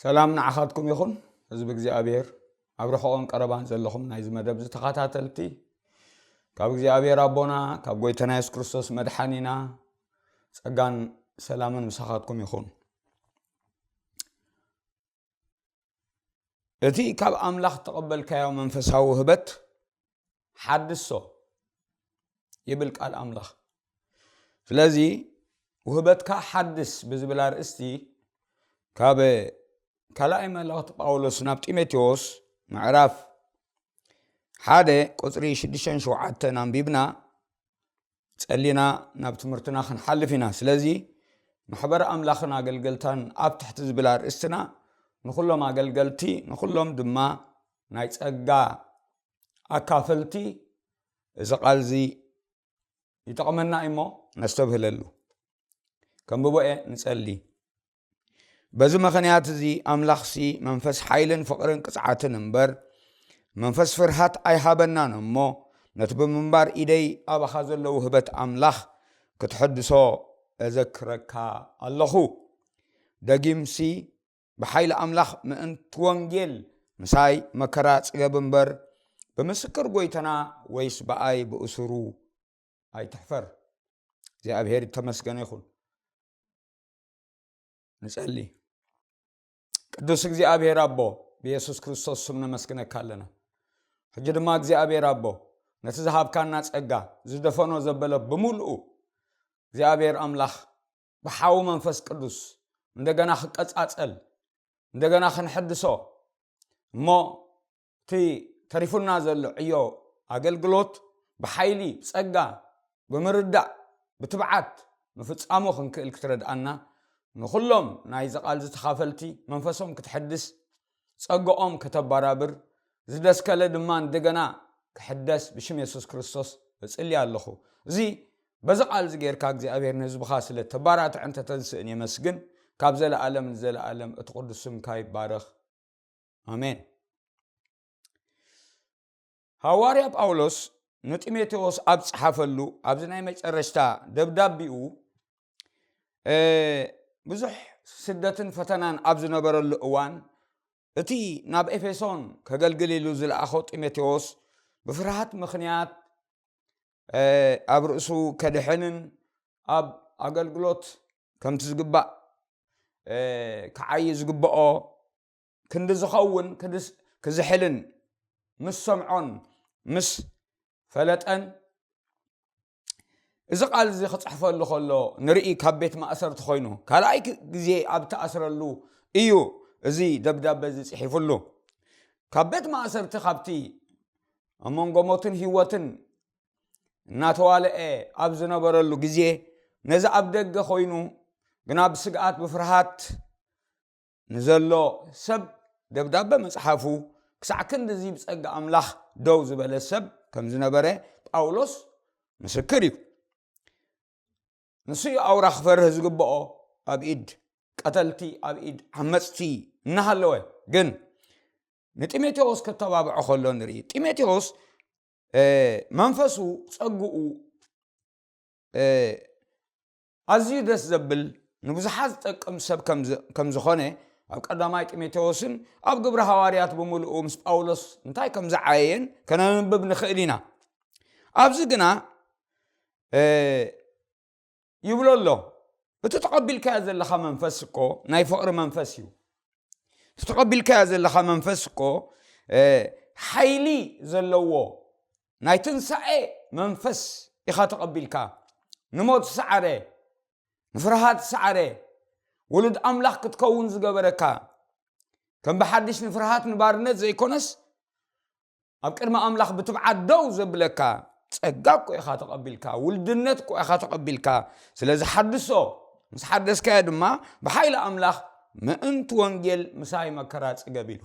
ሰላም ንዓኻትኩም ይኹን፣ ህዝቢ እግዚኣብሔር፣ ኣብ ርሑቕን ቀረባን ዘለኹም ናይዚ መደብ ዝተኸታተልቲ፣ ካብ እግዚኣብሔር ኣቦና፣ ካብ ጎይታና የሱስ ክርስቶስ መድሓኒና፣ ጸጋን ሰላምን ምሳኻትኩም ይኹን። እቲ ካብ ኣምላኽ ተቐበልካዮ መንፈሳዊ ውህበት ሓድሶ ይብል ቃል ኣምላኽ። ስለዚ ውህበትካ ሓድስ ብዝብል ኣርእስቲ ካብ ካልኣይ መልእኽቲ ጳውሎስ ናብ ጢሞቴዎስ ምዕራፍ ሓደ ቁጽሪ ሽዱሽተን ሸውዓተን ኣንቢብና ጸሊና ናብ ትምህርትና ክንሓልፍ ኢና። ስለዚ ማሕበር ኣምላኽን ኣገልገልታን ኣብ ትሕቲ ዝብል ኣርእስትና ንኹሎም ኣገልገልቲ ንኹሎም ድማ ናይ ጸጋ ኣካፈልቲ እዚ ቃል እዚ ይጠቕመና እሞ ነስተብህለሉ። ከንብቦ እየ፣ ንጸሊ። በዚ ምኽንያት እዚ ኣምላኽሲ መንፈስ ሓይልን ፍቕርን ቅጽዓትን እምበር መንፈስ ፍርሃት ኣይሃበናን እሞ ነቲ ብምንባር ኢደይ ኣባኻ ዘሎ ውህበት ኣምላኽ ክትሕድሶ እዘክረካ ኣለኹ። ደጊምሲ ብሓይሊ ኣምላኽ ምእንቲ ወንጌል ምሳይ መከራ ጽገብ እምበር ብምስክር ጎይታና ወይስ ብኣይ ብእሱሩ ኣይትሕፈር። እግዚኣብሔር ይተመስገነ ይኹን። ንጸሊ። ቅዱስ እግዚኣብሔር ኣቦ፣ ብየሱስ ክርስቶስ ስም ነመስግነካ ኣለና። ሕጂ ድማ እግዚኣብሔር ኣቦ፣ ነቲ ዝሃብካና ጸጋ ዝደፈኖ ዘበለ ብምሉኡ እግዚኣብሔር ኣምላኽ ብሓዊ መንፈስ ቅዱስ እንደገና ክቀጻጸል፣ እንደገና ክንሕድሶ፣ እሞ እቲ ተሪፉና ዘሎ ዕዮ ኣገልግሎት ብሓይሊ፣ ብጸጋ፣ ብምርዳእ፣ ብትብዓት ምፍጻሙ ክንክእል ክትረድኣና፣ ንኹሎም ናይዚ ቃል ዝተኻፈልቲ መንፈሶም ክትሕድስ፣ ጸግኦም ከተባራብር፣ ዝደስከለ ድማ እንደገና ክሕደስ ብሽም የሱስ ክርስቶስ እጽሊ ኣለኹ። እዚ በዚ ቃል እዚ ጌርካ እግዚኣብሔር ንህዝብኻ ስለ ተባራትዕን ተተንስእን የመስግን። ካብ ዘለኣለም ንዘለኣለም እቲ ቅዱስ ስምካ ይባረኽ። ኣሜን። ሃዋርያ ጳውሎስ ንጢሞቴዎስ ኣብ ጸሓፈሉ ኣብዚ ናይ መጨረሽታ ደብዳቢኡ፣ እ፣ ብዙሕ ስደትን ፈተናን ኣብ ዝነበረሉ እዋን፣ እቲ ናብ ኤፌሶን ከገልግል ኢሉ ዝለኣኾ ጢሞቴዎስ ብፍርሃት ምኽንያት፣ እ፣ ኣብ ርእሱ ከድሕንን ኣብ ኣገልግሎት ከምቲ ዝግባእ፣ እ፣ ክዓዪ ዝግብኦ ክንዲ ዝኸውን ክድስ-፣ ክዝሕልን ምስ ሰምዖን ምስ ፈለጠን፣ እዚ ቃል እዚ ክጽሕፈሉ ከሎ ንርኢ፣ ካብ ቤት ማእሰርቲ ኮይኑ ካልኣይ ክ-፣ ግዜ ኣብ ተኣስረሉ እዩ እዚ ደብዳበ እዚ ጽሒፉሉ። ካብ ቤት ማእሰርቲ፣ ካብቲ ኣብ መንጎ ሞትን ህይወትን እናተዋልአ ኣብ ዝነበረሉ ግዜ፣ ነዚ ኣብ ደገ ኮይኑ ግና ብስግኣት ብፍርሃት ንዘሎ ሰብ ደብዳበ ምጽሓፉ፣ ክሳዕ ክንድዚ ብጸጋ ኣምላኽ ደው ዝበለ ሰብ ከም ዝነበረ ጳውሎስ ምስክር እዩ። ንሱ እዩ ኣውራ ክፈርህ ዝግብኦ፣ ኣብ ኢድ ቀተልቲ፣ ኣብ ኢድ ዓመጽቲ እናሃለወ። ግን ንጢሞቴዎስ ከተባብዖ ከሎ ንርኢ። ጢሞቴዎስ፣ እ፣ መንፈሱ፣ ጸግኡ፣ እ፣ ኣዝዩ ደስ ዘብል፣ ንብዙሓት ዝጠቅም ሰብ ከም ዝ-፣ ከም ዝኾነ ኣብ ቀዳማይ ጢሞቴዎስን ኣብ ግብሪ ሃዋርያት ብምሉኡ ምስ ጳውሎስ እንታይ ከም ዝዓየየን ከነንብብ ንኽእል ኢና። ኣብዚ ግና፣ እ፣ ይብሎ ኣሎ፣ እቲ ተቐቢልካዮ ዘለኻ መንፈስ እኮ ናይ ፍቕሪ መንፈስ እዩ። እቲ ተቐቢልካዮ ዘለኻ መንፈስ እኮ፣ እ፣ ሓይሊ ዘለዎ ናይ ትንሳኤ መንፈስ ኢኻ ተቐቢልካ። ንሞት ዝሰዓረ፣ ንፍርሃት ዝሰዓረ፣ ውሉድ ኣምላኽ ክትከውን ዝገበረካ፣ ከም ብሓድሽ ንፍርሃት ንባርነት ዘይኮነስ፣ ኣብ ቅድሚ ኣምላኽ ብትብዓት ደው ዘብለካ ጸጋ እኮ ኢኻ ተቐቢልካ፣ ውልድነት እኮ ኢኻ ተቐቢልካ። ስለዚ ሓድሶ፣ ምስ ሓደስካዮ ድማ ብሓይሊ ኣምላኽ ምእንቲ ወንጌል ምሳይ መከራ ጽገብ ኢሉ።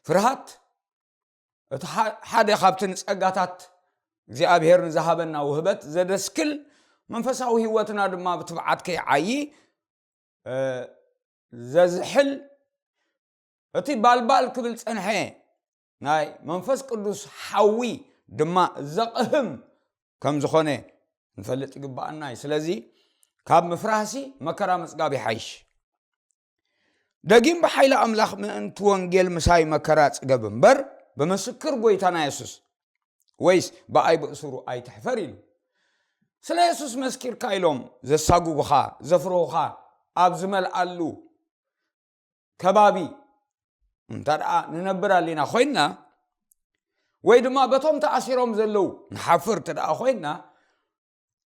ፍርሃት እቲ ሓ-፣ ሓደ ካብቲ ንጸጋታት እግዚኣብሔር ንዝሃበና ውህበት ዘደስክል፣ መንፈሳዊ ህይወትና ድማ ብትብዓት ከይዓዪ፣ እ፣ ዘዝሕል፣ እቲ ባልባል ክብል ጸንሐ ናይ መንፈስ ቅዱስ ሓዊ ድማ ዘቕህም ከም ዝኾነ ክንፈልጥ ይግብኣና እዩ። ስለዚ ካብ ምፍራህሲ መከራ ምጽጋብ ይሓይሽ። ደጊም ብሓይሊ ኣምላኽ ምእንቲ ወንጌል ምሳይ መከራ ጽገብ እምበር፣ ብምስክር ጐይታና የሱስ ወይስ ብኣይ ብእሱሩ ኣይትሕፈር ኢሉ። ስለ የሱስ መስኪርካ ኢሎም ዘሳጉጉኻ፣ ዘፍርሁኻ ኣብ ዝመልኣሉ ከባቢ እንተ ደኣ ንነብር ኣሊና ኮይንና፣ ወይ ድማ በቶም ተኣሲሮም ዘለዉ ንሓፍር እንተ ደኣ ኮይንና፣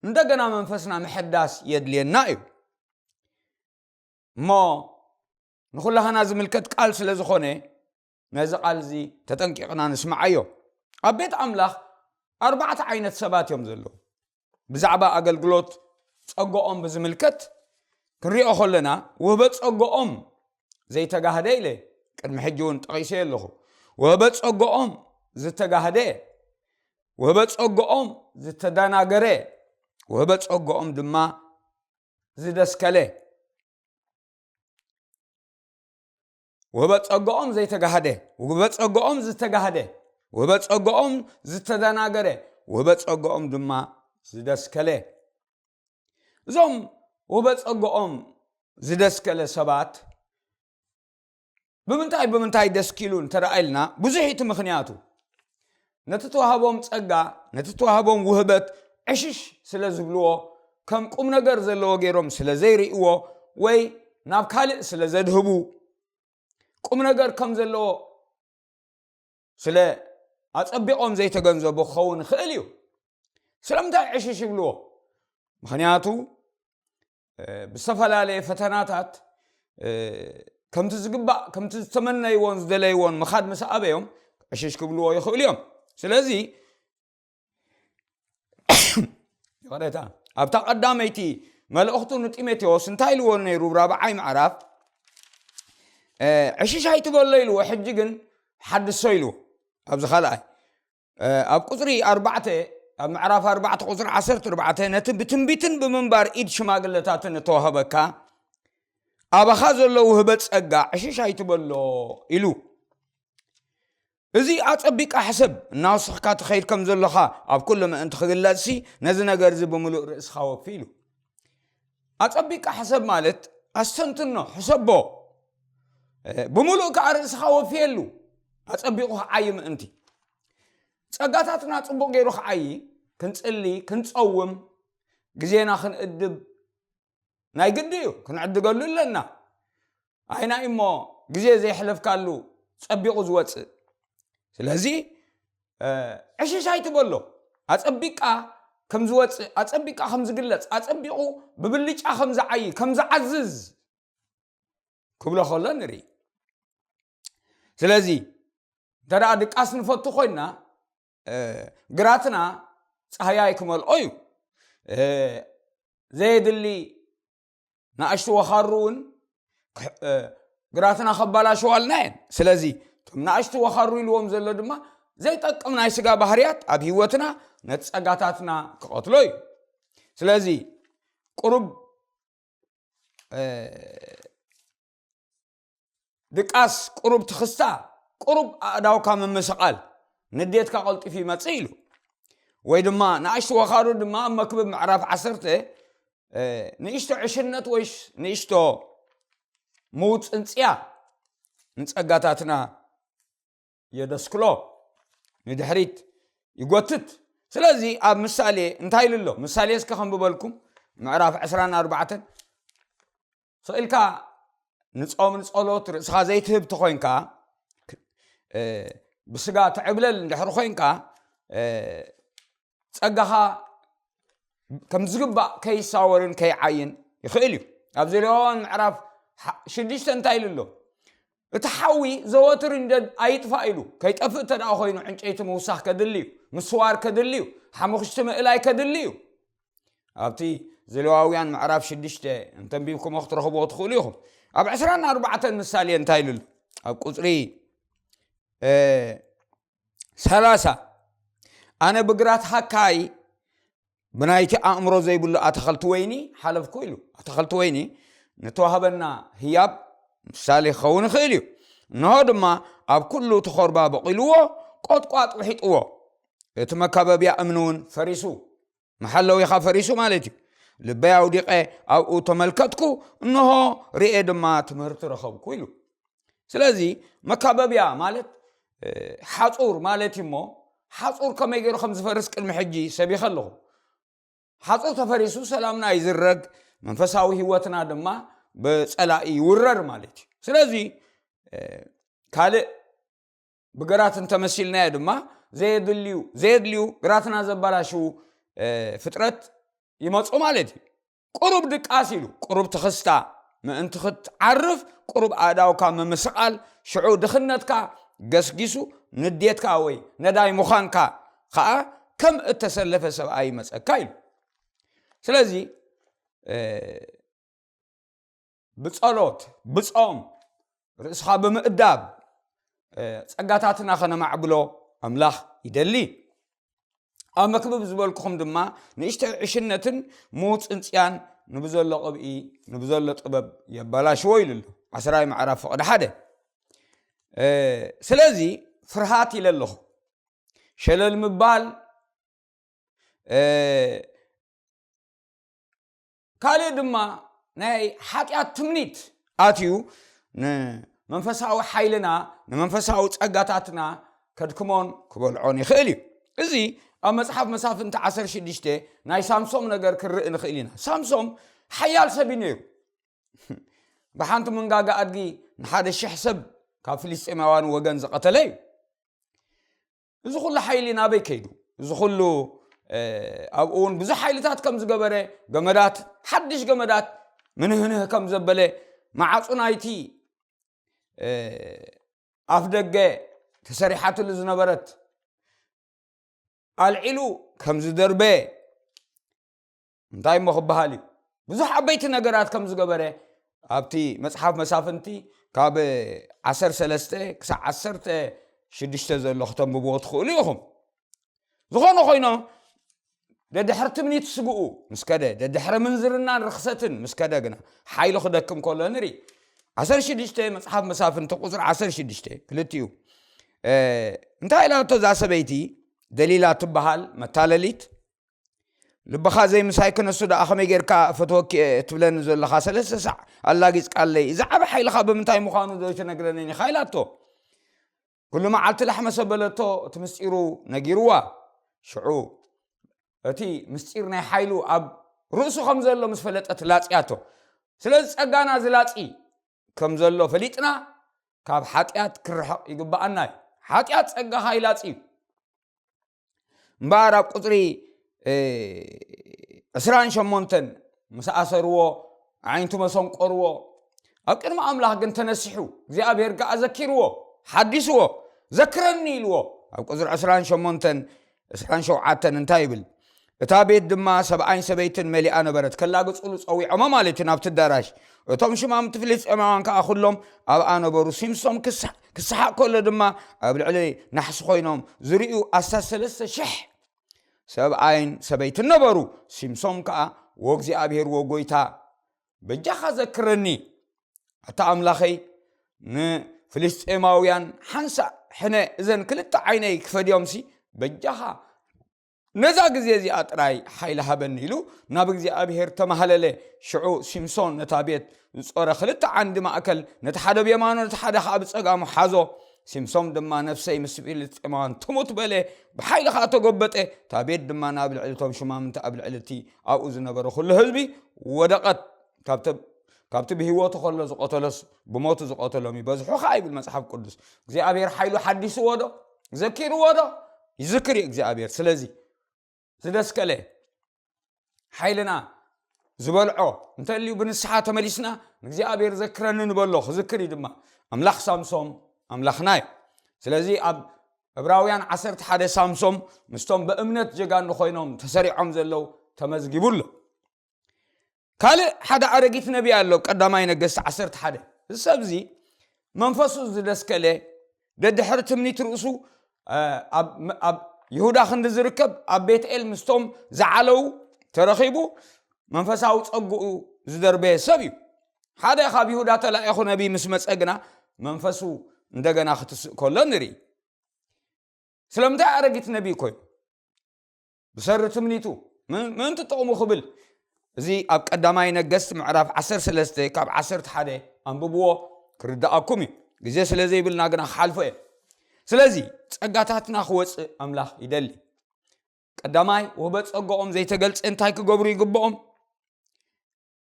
እንደገና መንፈስና ምሕዳስ የድልየና እዩ። እሞ ንኹላህና ዝምልከት ቃል ስለ ዝኾነ፣ ነዚ ቃል እዚ ተጠንቂቕና ንስምዓዮ። ኣብ ቤት ኣምላኽ ኣርባዕተ ዓይነት ሰባት እዮም ዘለዉ። ብዛዕባ ኣገልግሎት ጸግኦም ብዝምልከት ክንሪኦ ከለና፣ ውህበት ጸግኦም ዘይተጋህደ ኢለ ቅድሚ ሕጂ እውን ጠቒሰ ኣለኹ። ውህበት ጸግኦም ዝተጋህደ፣ ውህበት ጸግኦም ዝተደናገረ፣ ውህበት ጸግኦም ድማ ዝደስከለ። ውህበት ጸግኦም ዘይተጋህደ፣ ውህበት ጸግኦም ዝተጋህደ፣ ውህበት ጸግኦም ዝተደናገረ፣ ውህበት ጸግኦም ድማ ዝደስከለ። እዞም ውህበት ጸግኦም ዝደስከለ ሰባት ብምንታይ ብምንታይ ደስኪሉ እንተ ደኣ ኢልና፣ ብዙሕ እዩ እቲ ምኽንያቱ። ነቲ ተዋህቦም ጸጋ፣ ነቲ ተዋህቦም ውህበት ዕሽሽ ስለ ዝብልዎ፣ ከም ቁም ነገር ዘለዎ ገይሮም ስለ ዘይርእይዎ፣ ወይ ናብ ካልእ ስለ ዘድህቡ፣ ቁም ነገር ከም ዘለዎ ስለ ኣጸቢቖም ዘይተገንዘቡ ክኸውን ይኽእል እዩ። ስለምንታይ ዕሽሽ ይብልዎ? ምኽንያቱ፣ እ፣ ብዝተፈላለየ ፈተናታት፣ እ፣ ከምቲ ዝግባእ፣ ከምቲ ዝተመነይዎን ዝደለይዎን ምኻድ ምስ ኣበዮም፣ ዕሽሽ ክብልዎ ይኽእሉ እዮም። ስለዚ፣ ይቕሬታ፣ ኣብታ ቀዳመይቲ መልእኽቱ ንጢሞቴዎስ እንታይ ኢልዎ ነይሩ? ራብዓይ ምዕራፍ፣ እ፣ ዕሽሽ ኣይትበሎ ኢልዎ፣ ሕጂ ግን ሓድሶ ኢልዎ። ኣብዚ ካልኣይ፣ እ፣ ኣብ ቁጽሪ ኣርባዕተ፣ ኣብ ምዕራፍ ኣርባዕተ ቁጽሪ ዓሰርተ ኣርባዕተ፣ ነቲ ብትንቢትን ብምንባር ኢድ ሽማግለታትን እተዋህበካ፣ ኣባኻ ዘሎ ውህበት ጸጋ ዕሽሽ ኣይትበሎ ኢሉ። እዚ ኣጸቢቃ ሕሰብ፣ እናወሰኽካ ትኸይድ ከም ዘለኻ ኣብ ኩሉ ምእንቲ ክግለጽሲ፣ ነዚ ነገር እዚ ብምሉእ ርእስኻ ወፊ ኢሉ። ኣጸቢቃ ሕሰብ ማለት ኣስተንትኖ፣ ሕሰቦ፣ እ፣ ብምሉእ ከኣ ርእስኻ ወፍየሉ፣ ኣጸቢቑ ክዓዪ ምእንቲ። ጸጋታትና ጽቡቕ ገይሩ ክዓዪ፣ ክንጽሊ፣ ክንጸውም፣ ግዜና ክንእድብ ናይ ግዲ እዩ፣ ክንዕድገሉ ኣለና። ኣይናይ እሞ ግዜ ዘየሕለፍካሉ ጸቢቑ ዝወጽእ። ስለዚ፣ እ፣ ዕሽሽ ኣይትበሎ። ኣጸቢቃ ከም ዝወጽእ፣ ኣጸቢቃ ከም ዝግለጽ፣ ኣጸቢቑ ብብልጫ ከም ዝዓዪ፣ ከም ዝዓዝዝ ክብሎ ከሎ ንርኢ። ስለዚ፣ እንተ ደኣ ድቃስ ንፈቱ ኮይንና፣ እ፣ ግራትና ጻህያይ ክመልኦ እዩ። እ፣ ዘየድሊ ንኣሽቱ ወኻሩ እውን ክሕ-፣ እ፣ ግራትና ከባላሽዋልና እየን። ስለዚ፣ እቶም ንኣሽቱ ወኻሩ ኢልዎም ዘሎ ድማ ዘይጠቅም ናይ ስጋ ባህርያት ኣብ ህይወትና ነቲ ጸጋታትና ክቐትሎ እዩ። ስለዚ፣ ቁሩብ፣ እ፣ ድቃስ፣ ቁሩብ ትኽስታ፣ ቁሩብ ኣእዳውካ ምምስቓል፣ ንዴትካ ቀልጢፉ ይመጽእ ኢሉ። ወይ ድማ ንኣሽቱ ወኻሩ ድማ ኣብ መክብብ ምዕራፍ ዓሰርተ፣ እ፣ ንእሽቶ ዕሽነት ወይ ሽ-፣ ንእሽቶ ምውጽንጽያ ንጸጋታትና የደስክሎ፣ ንድሕሪት ይጎትት። ስለዚ ኣብ ምሳሌ እንታይ ኢሉ ኣሎ? ምሳሌ እስከ ከንብበልኩም፣ ምዕራፍ ዕስራን ኣርባዕተን። ስቕ ኢልካ ንጾም ንጸሎት ርእስኻ ዘይትህብ ተኾይንካ፣ እ፣ ብስጋ ትዕብለል እንድሕር ኮይንካ፣ እ፣ ጸጋኻ ከም ዝግባእ ከይሳወርን ከይዓይን ይኽእል እዩ። ኣብ ዘሌዋውያን ምዕራፍ ሓ-፣ ሽዱሽተ እንታይ ኢሉ ኣሎ? እቲ ሓዊ ዘወትር ይንደድ ኣይጥፋእ ኢሉ፣ ከይጠፍእ እንተ ደኣ ኮይኑ ዕንጨይቲ ምውሳኽ ከድሊ እዩ፣ ምስዋር ከድሊ እዩ፣ ሓሙኽሽቲ ምእላይ ከድሊ እዩ። ኣብቲ ዘሌዋውያን ምዕራፍ ሽዱሽተ እንተንቢብኩሞ ክትረኽብዎ ትኽእሉ ኢኹም። ኣብ ዕስራን ኣርባዕተን ምሳሌ እንታይ ኢሉ ኣሎ? ኣብ ቁጽሪ፣ እ፣ ሰላሳ፣ ኣነ ብግራት ሃካይ ብናይቲ ኣእምሮ ዘይብሉ ኣታኸልቲ ወይኒ ሓለፍኩ ኢሉ። ኣታኸልቲ ወይኒ ንተዋህበና ህያብ ምሳሌ ክኸውን ይኽእል እዩ። እንሆ ድማ ኣብ ኩሉ እቲ ኾርባ በቂልዎ፣ ቆጥቋጥ ውሒጥዎ፣ እቲ መካበብያ እምኒ እውን ፈሪሱ፣ መሓለዊኻ ፈሪሱ ማለት እዩ። ልበይ ኣውዲቐ ኣብኡ ተመልከትኩ፣ እንሆ ርኤ ድማ ትምህርቲ ረኸብኩ ኢሉ። ስለዚ መካበብያ ማለት ሓፁር ማለት እዩ። እሞ ሓፁር ከመይ ገይሩ ከም ዝፈርስ ቅድሚ ሕጂ ሰቢኸ ኣለኹ። ሓፁር ተፈሪሱ ሰላምና ይዝረግ፣ መንፈሳዊ ህይወትና ድማ ብፀላኢ ይውረር ማለት እዩ። ስለዚ ካልእ ብግራት እንተመሲልናዮ ድማ ዘየድልዩ ዘየድልዩ ግራትና ዘባላሽዉ ፍጥረት ይመፁ ማለት እዩ። ቁሩብ ድቃስ ኢሉ ቁሩብ ትኽስታ ምእንቲ ክትዓርፍ ቁሩብ ኣእዳውካ ምምስቓል፣ ሽዑ ድኽነትካ ገስጊሱ ንዴትካ ወይ ነዳይ ምዃንካ ከዓ ከም እተሰለፈ ሰብኣይ ይመፀካ ኢሉ። ስለዚ ብጸሎት ብጾም ርእስኻ ብምእዳብ ጸጋታትና ኸነማዕብሎ ኣምላኽ ይደሊ። ኣብ መክብብ ዝበልኩኹም ድማ ንእሽተይ ዕሽነትን ምውፅንፅያን ንብዘሎ ቅብኢ ንብዘሎ ጥበብ የባላሽዎ ኢሉ ኣሎ። ዓስራይ ምዕራፍ ፍቕዲ ሓደ። ስለዚ ፍርሃት ኢለ ኣለኹ። ሸለል ምባል ካልእ ድማ ናይ ሓጢኣት ትምኒት ኣትዩ ንመንፈሳዊ ሓይልና ንመንፈሳዊ ጸጋታትና ከድክሞን ክበልዖን ይኽእል እዩ። እዚ ኣብ መጽሓፍ መሳፍንቲ ዓሰርተ ሽዱሽተ ናይ ሳምሶም ነገር ክርኢ ንኽእል ኢና። ሳምሶም ሓያል ሰብ እዩ ነይሩ። ብሓንቲ መንጋጋ ኣድጊ ንሓደ ሽሕ ሰብ ካብ ፍልስጤማውያን ወገን ዝቐተለ እዩ። እዚ ኩሉ ሓይሊ ናበይ ከይዱ? እዚ ኩሉ ኣብኡ እውን ብዙሕ ሓይልታት ከም ዝገበረ፣ ገመዳት ሓድሽ ገመዳት ምንህንህ ከም ዘበለ፣ መዓፁ ናይቲ ኣፍ ደገ ተሰሪሓትሉ ዝነበረት ኣልዒሉ ከም ዝደርበ እንታይ እሞ ክበሃል እዩ? ብዙሕ ዓበይቲ ነገራት ከም ዝገበረ ኣብቲ መጽሓፍ መሳፍንቲ ካብ ዓሰርተ ሰለስተ ክሳብ ዓሰርተ ሽዱሽተ ዘሎ ክተንብብዎ ትኽእሉ ኢኹም። ዝኾነ ኮይኖ ደድሕሪ ትምኒት ስግኡ ምስ ከደ፣ ደድሕሪ ምንዝርናን ርኽሰትን ምስ ከደ ግና ሓይሉ ክደክም ከሎ ንርኢ። ዓሰርተ ሽዱሽተ መጽሓፍ መሳፍንቲ ቁጽሪ ዓሰርተ ሽዱሽተ ክልቲኡ እንታይ ኢላቶ እዛ ሰበይቲ ደሊላ ትበሃል መታለሊት? ልብኻ ዘይምሳይ ክነሱ ደኣ ከመይ ጌርካ እፈትወኪ እየ ትብለኒ ዘለኻ ሰለስተ ሳዕ ኣላጊጽካለይ፣ እዚ ዓቢ ሓይልኻ ብምንታይ ምዃኑ ዶ ኣይትነግረንን ኢኻ ኢላቶ። ኩሉ መዓልቲ ላሕመ ሰበለቶ እቲ ምስጢሩ ነጊርዋ። ሽዑ እቲ ምስጢር ናይ ሓይሉ ኣብ ርእሱ ከም ዘሎ ምስ ፈለጠት ላጽያቶ። ስለዚ ጸጋና ዝላጺ ከም ዘሎ ፈሊጥና ካብ ሓጢኣት ክርሕቕ ይግብኣና እዩ። ሓጢኣት ጸጋኻ ይላጺ እዩ። እምበኣር ኣብ ቁፅሪ ዕስራን ሸሞንተን ምስ ኣሰርዎ ኣዒንቱ መሰንቆርዎ። ኣብ ቅድሚ ኣምላኽ ግን ተነሲሑ እግዚኣብሔር ከዓ ዘኪርዎ ሓዲስዎ። ዘክረኒ ኢልዎ ኣብ ቁፅሪ ዕስራን ሸሞንተን ዕስራን ሸውዓተን እንታይ ይብል? እታ ቤት ድማ ሰብኣይን ሰበይትን መሊኣ ነበረት። ከላግጹሉ ጸዊዖሞ ማለት እዩ ናብቲ ኣዳራሽ። እቶም ሽማምቲ ፍልስጤማውያን ከኣ ኩሎም ኣብኣ ነበሩ። ሲምሶም ክስሓ- ክስሓቕ ከሎ ድማ ኣብ ልዕሊ ናሕሲ ኮይኖም ዝርእዩ ኣስታት ሰለስተ ሽሕ ሰብኣይን ሰበይትን ነበሩ። ሲምሶም ከኣ ወእግዚኣብሔር ወጎይታ በጃኻ ዘክረኒ ኣታ ኣምላኸይ ንፍልስጤማውያን ሓንሳእ ሕነ እዘን ክልተ ዓይነይ ክፈድዮምሲ በጃኻ ነዛ ግዜ እዚኣ ጥራይ ሓይሊ ሃበኒ ኢሉ ናብ እግዚኣብሔር ተማህለለ። ሽዑ ሲምሶን ነታ ቤት ዝጾረ ክልተ ዓንዲ ማእከል ነቲ ሓደ ብየማኑ ነቲ ሓደ ኸዓ ብጸጋሙ ሓዞ። ሲምሶን ድማ ነፍሰይ ምስ ፍልስጤማውያን ትሙት በለ። ብሓይሊ ኸዓ ተጎበጠ። እታ ቤት ድማ ናብ ልዕሊ እቶም ሽማምንቲ ኣብ ልዕሊ እቲ ኣብኡ ዝነበረ ኩሉ ህዝቢ ወደቐት። ካብቲ ካብቲ ብህይወቱ ከሎ ዝቐተሎስ ብሞቱ ዝቐተሎም ይበዝሑ ኸዓ ይብል መጽሓፍ ቅዱስ። እግዚኣብሔር ሓይሉ ሓዲስዎ ዶ? ዘኪርዎ ዶ? ይዝክር እዩ እግዚኣብሔር። ስለዚ ዝደስከለ ሓይልና ዝበልዖ እንተልዩ ብንስሓ ተመሊስና ንእግዚኣብሔር ዘክረኒ ንበሎ። ክዝክር እዩ ድማ ኣምላኽ ሳምሶም ኣምላኽና እዩ። ስለዚ ኣብ ዕብራውያን ዓሰርተ ሓደ ሳምሶም ምስቶም ብእምነት ጀጋኑ ኮይኖም ተሰሪዖም ዘለዉ ተመዝጊቡ ኣሎ። ካልእ ሓደ ኣረጊት ነቢ ኣሎ። ቀዳማይ ነገስቲ ዓሰርተ ሓደ እዚ ሰብ እዚ መንፈሱ ዝደስከለ ደድሕሪ ትምኒት ርእሱ ኣብ ይሁዳ ክንዲ ዝርከብ ኣብ ቤትኤል ምስቶም ዝዓለው ተረኺቡ መንፈሳዊ ጸግኡ ዝደርበየ ሰብ እዩ። ሓደ ካብ ይሁዳ ተላኢኹ ነቢ ምስ መጸ ግና መንፈሱ እንደገና ክትስእ ከሎ ንርኢ። ስለምንታይ ኣረጊት ነቢ ኮይኑ ብሰሪ ትምኒቱ ምእንቲ ጥቕሙ ክብል እዚ ኣብ ቀዳማይ ነገስት ምዕራፍ ዓሰርተ ሰለስተ ካብ ዓሰርተ ሓደ ኣንብብዎ፣ ክርዳኣኩም እዩ። ግዜ ስለ ዘይብልና ግና ክሓልፎ እየ። ስለዚ ጸጋታትና ክወጽእ ኣምላኽ ይደሊ። ቀዳማይ፣ ውህበት ጸጋኦም ዘይተገልጸ እንታይ ክገብሩ ይግብኦም?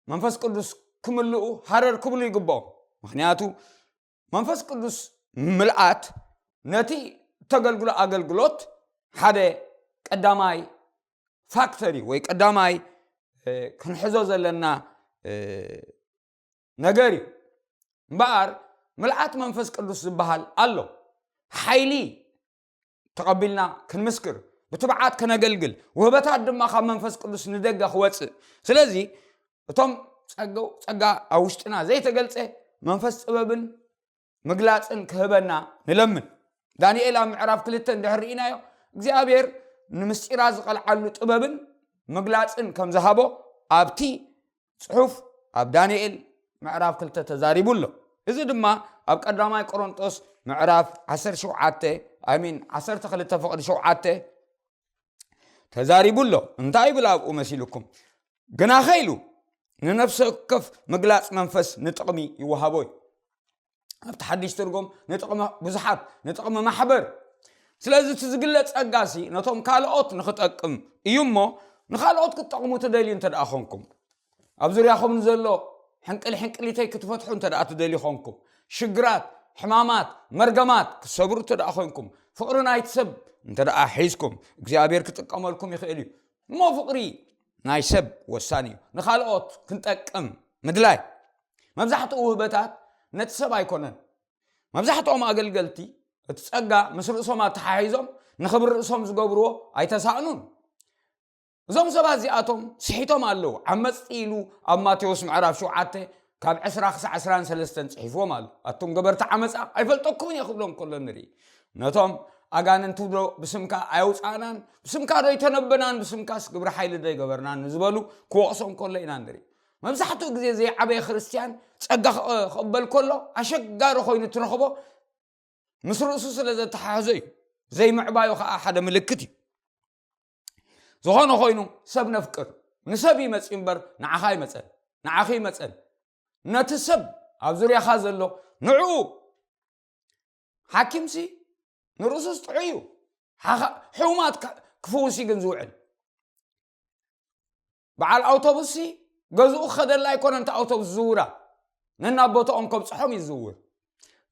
መንፈስ ቅዱስ ክምልኡ ሃረር ክብሉ ይግብኦም። ምኽንያቱ መንፈስ ቅዱስ ምልኣት ነቲ እተገልግሎ ኣገልግሎት ሓደ ቀዳማይ ፋክተር እዩ፣ ወይ ቀዳማይ ክንሕዞ ዘለና ነገር እዩ። እምበኣር ምልኣት መንፈስ ቅዱስ ዝበሃል ኣሎ። ሓይሊ ተቐቢልና ክንምስክር፣ ብትብዓት ከነገልግል፣ ውህበታት ድማ ካብ መንፈስ ቅዱስ ንደገ ክወፅእ። ስለዚ እቶም ጸጋ ኣብ ውሽጥና ዘይተገልጸ መንፈስ ጥበብን ምግላጽን ክህበና ንለምን። ዳንኤል ኣብ ምዕራፍ ክልተ እንድሕር ርኢናዮ፣ እግዚኣብሔር ንምስጢራት ዝቐልዓሉ ጥበብን ምግላጽን ከም ዝሃቦ ኣብቲ ጽሑፍ ኣብ ዳንኤል ምዕራፍ ክልተ ተዛሪቡ ኣሎ። እዚ ድማ ኣብ ቀዳማይ ቆሮንጦስ ምዕራፍ ዓሰርተ ሸውዓተ፣ ኣይ ሚን ዓሰርተ ክልተ ፍቕዲ ሸውዓተ ተዛሪቡ ኣሎ። እንታይ ይብል ኣብኡ መሲልኩም? ግናኸ ኢሉ ንነፍሲ ወከፍ ምግላጽ መንፈስ ንጥቕሚ ይወሃቦ እዩ። ኣብቲ ሓድሽ ትርጉም ንጥቕሚ ብዙሓት፣ ንጥቕሚ ማሕበር። ስለዚ እቲ ዝግለጽ ጸጋ ሲ ነቶም ካልኦት ንኽጠቅም እዩ እሞ፣ ንኻልኦት ክትጠቕሙ ትደልዩ እንተ ደኣ ኾንኩም፣ ኣብ ዙርያኹም ንዘሎ ሕንቅል ሕንቅሊተይ ክትፈትሑ እንተ ደኣ ትደልዩ ኾንኩም፣ ሽግራት፣ ሕማማት፣ መርገማት ክትሰብሩ እንተ ደኣ ኾንኩም፣ ፍቕሪ ናይቲ ሰብ እንተ ደኣ ሒዝኩም፣ እግዚኣብሔር ክጥቀመልኩም ይኽእል እዩ። እሞ ፍቕሪ ናይ ሰብ ወሳኒ እዩ። ንኻልኦት ክንጠቅም ምድላይ። መብዛሕትኡ ውህበታት ነቲ ሰብ ኣይኮነን። መብዛሕትኦም ኣገልገልቲ እቲ ጸጋ ምስ ርእሶም ኣተሓሒዞም ንኽብሪ ርእሶም ዝገብርዎ ኣይተሳእኑን። እዞም ሰባት እዚኣቶም ስሒቶም ኣለዉ። ዓመጽቲ ኢሉ ኣብ ማቴዎስ ምዕራፍ ሸውዓተ ካብ ዕስራ ክሳዕ ዕስራን ሰለስተን ጽሒፍዎም ኣሎ። ኣቱም ገበርቲ ዓመጻ ኣይፈልጠኩምን እየ ክብሎም ከሎ ንርኢ። ነቶም ኣጋንንቲ ዶ ብስምካ ኣየውጻእናን፣ ብስምካ ዶ ኣይተነበናን፣ ብስምካስ ግብሪ ሓይሊ ዶ ኣይገበርናን ንዝበሉ ክወቕሶም ከሎ ኢና ንርኢ። መብዛሕትኡ ግዜ ዘይዓበየ ክርስትያን ጸጋ ክቐ-፣ ክቕበል ከሎ ኣሸጋሪ ኮይኑ ትረኽቦ ምስ ርእሱ ስለ ዘተሓሕዞ እዩ። ዘይምዕባዩ ኸዓ ሓደ ምልክት እዩ። ዝኾነ ኮይኑ ሰብ ነፍቅር። ንሰብ ይመጽእ እምበር ንዓኻ ይመጸን፣ ንዓኺ ይመጸን። ነቲ ሰብ ኣብ ዙርያኻ ዘሎ ንዕኡ። ሓኪምሲ ንርእሱስ ጥዑይ እዩ። ሓኻ-፣ ሕሙማት ክ-፣ ክፍውስ እዩ ግን ዝውዕል። በዓል ኣውቶቡስሲ ገዝኡ ክኸደላ ኣይኮነን እቲ ኣውቶቡስ ዝዝውራ። ነናብ ቦታኦም ከብጽሖም እዩ ዝዝውር።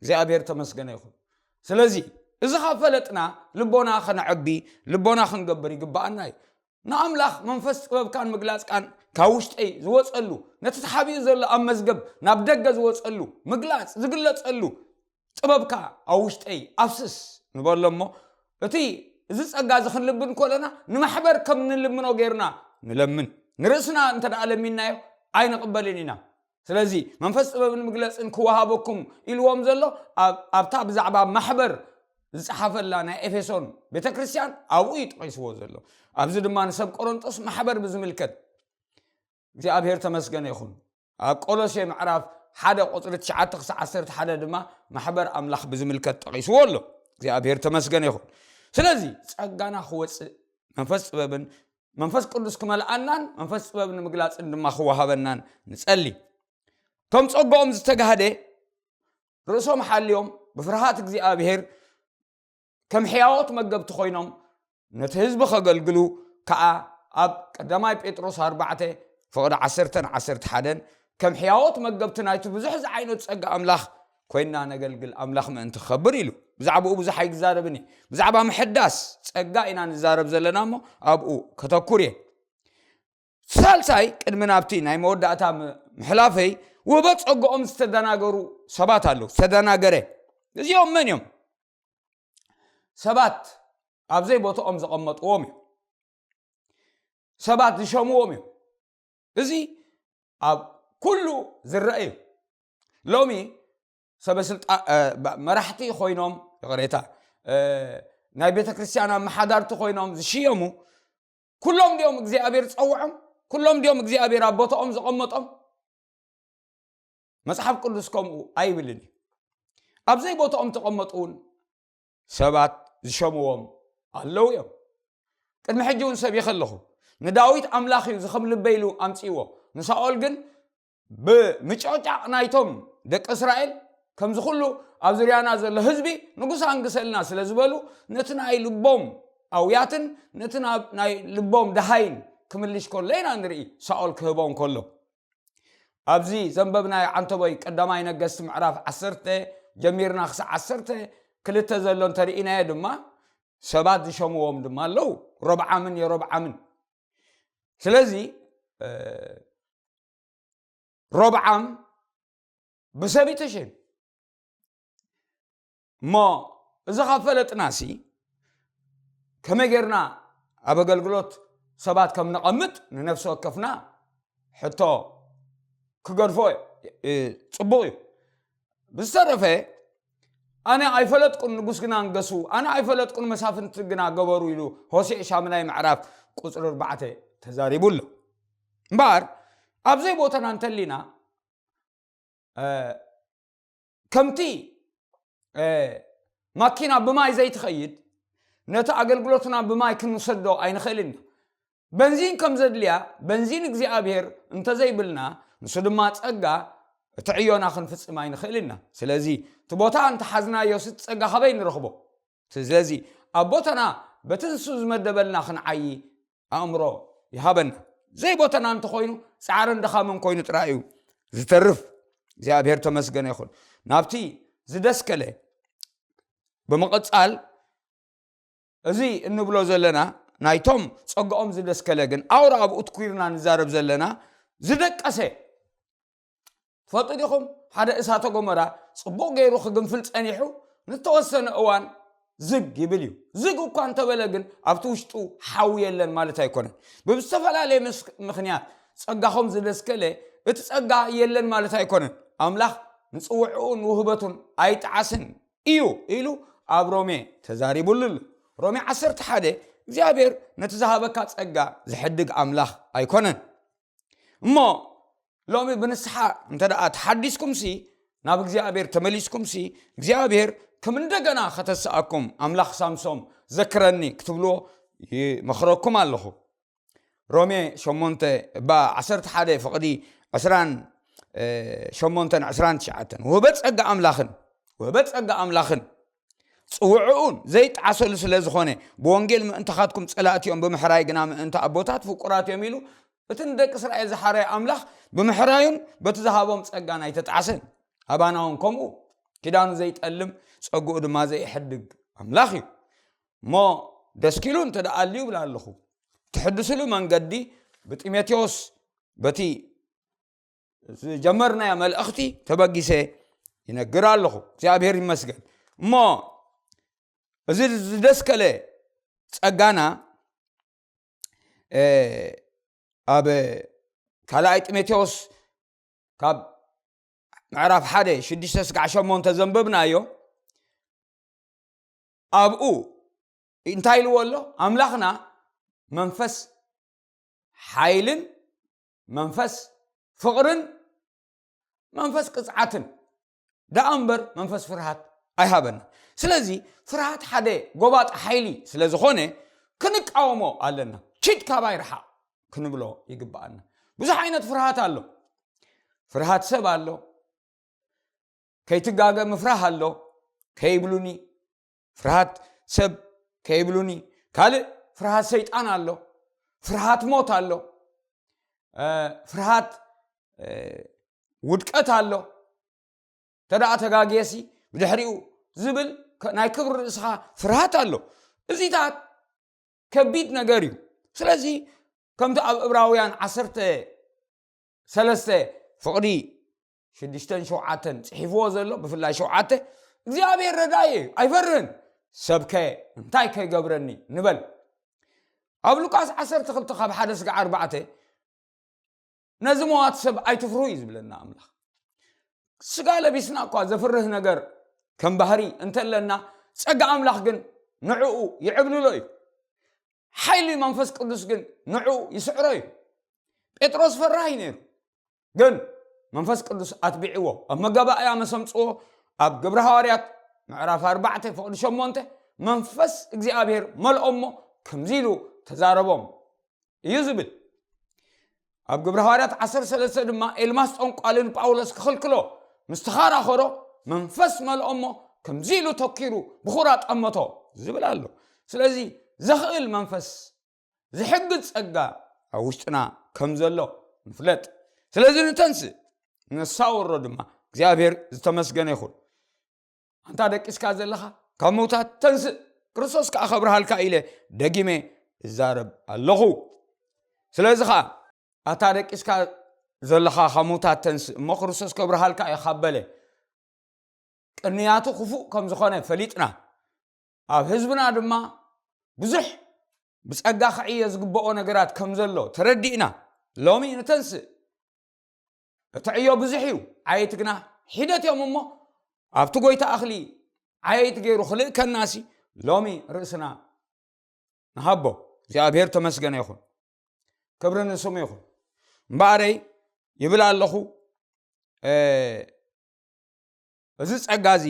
እግዚኣብሔር ተመስገነ ይኹን። ስለዚ እዚ ካብ ፈለጥና ልቦና ከነዕቢ፣ ልቦና ክንገብር ይግብኣና እዩ። ንኣምላኽ መንፈስ ጥበብካን ምግላጽካን ካብ ውሽጠይ ዝወጸሉ፣ ነቲ ተሓቢኡ ዘሎ ኣብ መዝገብ ናብ ደገ ዝወጸሉ፣ ምግላጽ ዝግለጸሉ ጥበብካ ኣብ ውሽጠይ ኣፍስስ ንበሎ እሞ፣ እቲ እዚ ጸጋ እዚ ክንልምን ከለና ንማሕበር ከም ንልምኖ ጌርና ንለምን። ንርእስና እንተ ደኣ ለሚንናዮ ኣይንቕበልን ኢና። ስለዚ መንፈስ ጥበብን ምግለጽን ክወሃበኩም ኢልዎም ዘሎ ኣብ-፣ ኣብታ ብዛዕባ ማሕበር ዝጸሓፈላ ናይ ኤፌሶን ቤተ ክርስቲያን ኣብኡ እዩ ጠቒስዎ ዘሎ። ኣብዚ ድማ ንሰብ ቆሮንጦስ ማሕበር ብዝምልከት እግዚኣብሔር ተመስገነ ይኹን። ኣብ ቆሎሴ ምዕራፍ ሓደ ቁጽሪ ትሽዓተ ክሳዕ ዓሰርተ ሓደ ድማ ማሕበር ኣምላኽ ብዝምልከት ጠቒስዎ ኣሎ። እግዚኣብሔር ተመስገነ ይኹን። ስለዚ ጸጋና ክወጽእ መንፈስ ጥበብን መንፈስ ቅዱስ ክመልኣናን መንፈስ ጥበብ ንምግላጽን ድማ ክወሃበናን ንጸሊ። እቶም ጸጋኦም ዝተጋህደ ርእሶም ሓልዮም ብፍርሃት እግዚኣብሔር ከም ሕያዎት መገብቲ ኮይኖም ነቲ ህዝቢ ከገልግሉ ከኣ ኣብ ቀዳማይ ጴጥሮስ ኣርባዕተ ፍቕዲ ዓሰርተን ዓሰርተ ሓደን ከም ሕያዎት መገብቲ ናይቲ ብዙሕ ዝዓይነቱ ጸጋ ኣምላኽ ኮይንና ነገልግል ኣምላኽ ምእንቲ ክኸብር ኢሉ። ብዛዕባኡ ብዙሕ ኣይዛረብን እየ። ብዛዕባ ምሕዳስ ጸጋ ኢና ንዛረብ ዘለና እሞ ኣብኡ ከተኩር እየ። ሳልሳይ፣ ቅድሚ ናብቲ ናይ መወዳእታ ም-፣ ምሕላፈይ፣ ውህበት ጸጋኦም ዝተደናገሩ ሰባት ኣለዉ። ዝተደናገረ። እዚኦም መን እዮም? ሰባት ኣብ ዘይቦታኦም ዘቐመጥዎም እዮም። ሰባት ዝሸምዎም እዮም። እዚ ኣብ ኩሉ ዝረአ እዩ። ሎሚ ሰበ ስልጣ-፣ እ፣ ባ-፣ መራሕቲ ኮይኖም፣ ይቕሬታ፣ እ፣ ናይ ቤተ ክርስቲያን ኣመሓዳርቲ ኮይኖም ዝሽየሙ ኩሎም ድዮም እግዚኣብሔር ዝጸውዖም? ኩሎም ድዮም እግዚኣብሔር ኣብ ቦታኦም ዘቐመጦም? መጽሓፍ ቅዱስ ከምኡ ኣይብልን እዩ። ኣብ ዘይቦታኦም ተቐመጡ እውን ሰባት ዝሸምዎም ኣለዉ እዮም። ቅድሚ ሕጂ እውን ሰቢኸ ኣለኹ። ንዳዊት ኣምላኽ እዩ ዝኸም ልበ ኢሉ ኣምፅዎ። ንሳኦል ግን ብምጭቕጫቕ ናይቶም ደቂ እስራኤል ከምዚ ኩሉ ኣብ ዙርያና ዘሎ ህዝቢ ንጉስ ኣንግሰልና ስለ ዝበሉ ነቲ ናይ ልቦም ኣውያትን ነቲ ናይ ልቦም ደሃይን ክምልሽ ከሎ ኢና ንርኢ። ሳኦል ክህቦም ከሎ ኣብዚ ዘንበብናዮ ዓንተቦይ ቀዳማይ ነገስቲ ምዕራፍ ዓሰርተ ጀሚርና ክሳዕ ዓሰርተ ክልተ ዘሎ እንተርኢናዮ ድማ ሰባት ዝሸምዎም ድማ ኣለዉ። ሮብዓምን የሮብዓምን። ስለዚ ሮብዓም ብሰብ ተሸይኑ እሞ እዚ ካብ ፈለጥና ሲ ከመይ ጌርና ኣብ ኣገልግሎት ሰባት ከም ነቐምጥ ንነፍሲ ወከፍና ሕቶ ክገድፎ ጽቡቕ እዩ። ብዝተረፈ ኣነ ኣይፈለጥኩን ንጉስ ግና ንገሱ፣ ኣነ ኣይፈለጥኩን መሳፍንቲ ግና ገበሩ ኢሉ ሆሴዕ ሻምናይ ምዕራፍ ቁፅሪ ኣርባዕተ ተዛሪቡ ኣሎ። እምበኣር ኣብዘይ ቦታና እንተሊና ከምቲ ማኪና ብማይ ዘይትኸይድ ነቲ ኣገልግሎትና ብማይ ክንውሰዶ ኣይንኽእልን ኢና። በንዚን ከም ዘድልያ በንዚን እግዚኣብሔር እንተዘይብልና ንሱ ድማ ጸጋ እቲ ዕዮና ክንፍጽም ኣይንኽእል ኢና። ስለዚ እቲ ቦታ እንተሓዝናዮ እቲ ጸጋ ካበይ ንረኽቦ? ስለዚ ኣብ ቦታና በቲ ንሱ ዝመደበልና ክንዓዪ ኣእምሮ ይሃበና። ዘይቦታና እንተኾይኑ ጻዕርን ድኻምን ኮይኑ ጥራይ እዩ ዝተርፍ። እግዚኣብሔር ተመስገነ ይኹን። ናብቲ ዝደስከለ ብምቕጻል እዚ እንብሎ ዘለና ናይቶም ጸግኦም ዝደስከለ ግን ኣውራ ኣብኡ ትኩርና ንዛረብ ዘለና ዝደቀሰ ትፈልጡ ዲኹም? ሓደ እሳተ ጎመራ ጽቡቕ ገይሩ ክግንፍል ጸኒሑ ንተወሰነ እዋን ዝግ ይብል እዩ። ዝግ እኳ እንተበለ ግን ኣብቲ ውሽጡ ሓዊ የለን ማለት ኣይኮነን። ብዝተፈላለየ ምስ- ምኽንያት ጸጋኹም ዝደስከለ እቲ ጸጋ የለን ማለት ኣይኮነን። ኣምላኽ ንጽውዕኡን ውህበቱን ኣይጠዓስን እዩ ኢሉ ኣብ ሮሜ ተዛሪቡሉ ኣሎ። ሮሜ ዓሰርተ ሓደ እግዚኣብሔር ነቲ ዝሃበካ ጸጋ ዝሕድግ ኣምላኽ ኣይኮነን። እሞ ሎሚ ብንስሓ እንተ ደኣ ተሓዲስኩምሲ ናብ እግዚኣብሔር ተመሊስኩምሲ እግዚኣብሔር ከም እንደገና ከተስኣኩም ኣምላኽ ሳምሶም ዘክረኒ ክትብልዎ ይመኽረኩም ኣለኹ። ሮሜ ሸሞንተ እባ ዓሰርተ ሓደ ፍቕዲ ዕስራን ሸሞንተን ዕስራን ትሽዓተን ውህበት ጸጋ ኣምላኽን ውህበት ጸጋ ኣምላኽን ጽውዕኡን ዘይጠዓሰሉ ስለ ዝኾነ ብወንጌል ምእንታኻትኩም ጸላእቲ እዮም ብምሕራይ ግና ምእንታ ኣቦታት ፍቁራት እዮም ኢሉ እቲ ንደቂ እስራኤል ዝሓረየ ኣምላኽ ብምሕራዩን በቲ ዝሃቦም ጸጋን ኣይተጠዓሰን። ኣባና እውን ከምኡ ኪዳኑ ዘይጠልም ጸግኡ ድማ ዘይሕድግ ኣምላኽ እዩ። እሞ ደስኪሉ እንተ ደኣ ኣልዩ ይብል ኣለኹ ትሕድስሉ መንገዲ ብጢሞቴዎስ በቲ ዝጀመርናዮ መልእኽቲ ተበጊሰ ይነግር ኣለኹ። እግዚኣብሔር ይመስገን። እሞ እዚ ዝደስከለ ጸጋና ኣብ ካልኣይ ጢሞቴዎስ ካብ ምዕራፍ ሓደ ሽዱሽተ ስጋዕ ሸሞንተ ዘንበብናዮ ኣብኡ እንታይ ኢልዎ ኣሎ? ኣምላኽና መንፈስ ሓይልን መንፈስ ፍቕርን መንፈስ ቅጽዓትን ደኣ እምበር መንፈስ ፍርሃት ኣይሃበና። ስለዚ ፍርሃት ሓደ ጎባጥ ሓይሊ ስለ ዝኾነ ክንቃወሞ ኣለና። ኪድ ካባይ ርሓቕ ክንብሎ ይግብኣና። ብዙሕ ዓይነት ፍርሃት ኣሎ። ፍርሃት ሰብ ኣሎ። ከይትጋገ ምፍራህ ኣሎ። ከይብሉኒ ፍርሃት ሰብ ከይብሉኒ። ካልእ ፍርሃት ሰይጣን ኣሎ። ፍርሃት ሞት ኣሎ። ፍርሃት ውድቀት ኣሎ። ተደኣ ተጋግየሲ ብድሕሪኡ ዝብል ናይ ክብሪ ርእስኻ ፍርሃት ኣሎ። እዚታት ከቢድ ነገር እዩ። ስለዚ ከምቲ ኣብ እብራውያን ዓሰርተ ሰለስተ ፍቕዲ ሽዱሽተን ሸውዓተን ጽሒፍዎ ዘሎ ብፍላይ ሸውዓተ እግዚኣብሔር ረዳየ ኣይፈርህን ሰብከ እንታይ ከይገብረኒ ንበል። ኣብ ሉቃስ ዓሰርተ ክልተ ካብ ሓደ ስጋዕ ኣርባዕተ ነዚ መዋት ሰብ ኣይትፍርሁ እዩ ዝብለና ኣምላኽ። ስጋ ለቢስና እኳ ዘፍርህ ነገር ከም ባህሪ እንተለና ጸጋ ኣምላኽ ግን ንዕኡ ይዕብልሎ እዩ። ሓይሊ መንፈስ ቅዱስ ግን ንዕኡ ይስዕሮ እዩ። ጴጥሮስ ፈራህ እዩ ነይሩ፣ ግን መንፈስ ቅዱስ ኣትቢዕዎ ኣብ መጋባእያ መሰምፅዎ ኣብ ግብረ ሃዋርያት ምዕራፍ ኣርባዕተ ፍቕዲ ሸሞንተ መንፈስ እግዚኣብሔር መልኦ እሞ ከምዚ ኢሉ ተዛረቦም። እዩ ዝብል። ኣብ ግብረ ሃዋርያት ዓሰርተ ሰለስተ ድማ ኤልማስ ጠንቋሊ ንጳውሎስ ክኽልክሎ ምስ ተኻራኸሮ መንፈስ መልኦ እሞ ከምዚ ኢሉ ተኪሩ ብኹራ ጠመቶ ዝብል ኣሎ። ስለዚ ዘኽእል መንፈስ ዝሕግዝ ጸጋ ኣብ ውሽጥና ከም ዘሎ ንፍለጥ። ስለዚ ንተንስእ ነሳወሮ ድማ እግዚኣብሔር ዝተመስገነ ይኹን። ኣንታ ደቂስካ ዘለኻ ካብ ምውታት ተንስእ፣ ክርስቶስ ከኣ ከብርሃልካ ኢለ ደጊመ እዛረብ ኣለኹ። ስለዚ ኸኣ ኣታ ደቂስካ ዘለኻ ካብ ምውታት ተንስእ እሞ ክርስቶስ ከብርሃልካ እዩ ካብ በለ ቅንያቱ ክፉእ ከም ዝኾነ ፈሊጥና ኣብ ህዝብና ድማ ብዙሕ ብጸጋ ክዕየ ዝግብኦ ነገራት ከም ዘሎ ተረዲእና ሎሚ ንተንስእ። እቲ ዕዮ ብዙሕ እዩ፣ ዓየይቲ ግና ሒደት እዮም እሞ ኣብቲ ጎይታ እኽሊ ዓየይቲ ገይሩ ክልእከናሲ ሎሚ ርእስና ንሃቦ። እግዚኣብሔር ተመስገነ ይኹን፣ ክብሪ ንስሙ ይኹን። እምበኣረይ ይብል ኣለኹ እዚ ጸጋ እዚ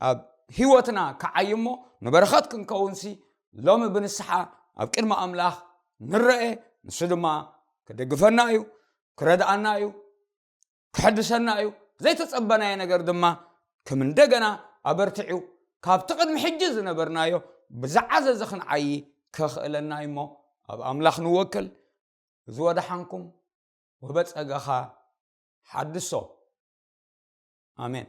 ኣብ ህይወትና ክዓይ እሞ ንበረኸት ክንከውንሲ ሎሚ ብንስሓ ኣብ ቅድሚ ኣምላኽ ንረአ። ንሱ ድማ ክድግፈና እዩ፣ ክረድኣና እዩ፣ ክሕድሰና እዩ። ዘይተጸበናዮ ነገር ድማ ከም እንደገና ኣበርቲዑ ካብቲ ቅድሚ ሕጂ ዝነበርናዮ ብዝዓዘዘ ክንዓዪ ከኽእለና እዩ እሞ ኣብ ኣምላኽ ንወከል። እዚ ወደሓንኩም ወበጸጋኻ ሓድሶ። ኣሜን።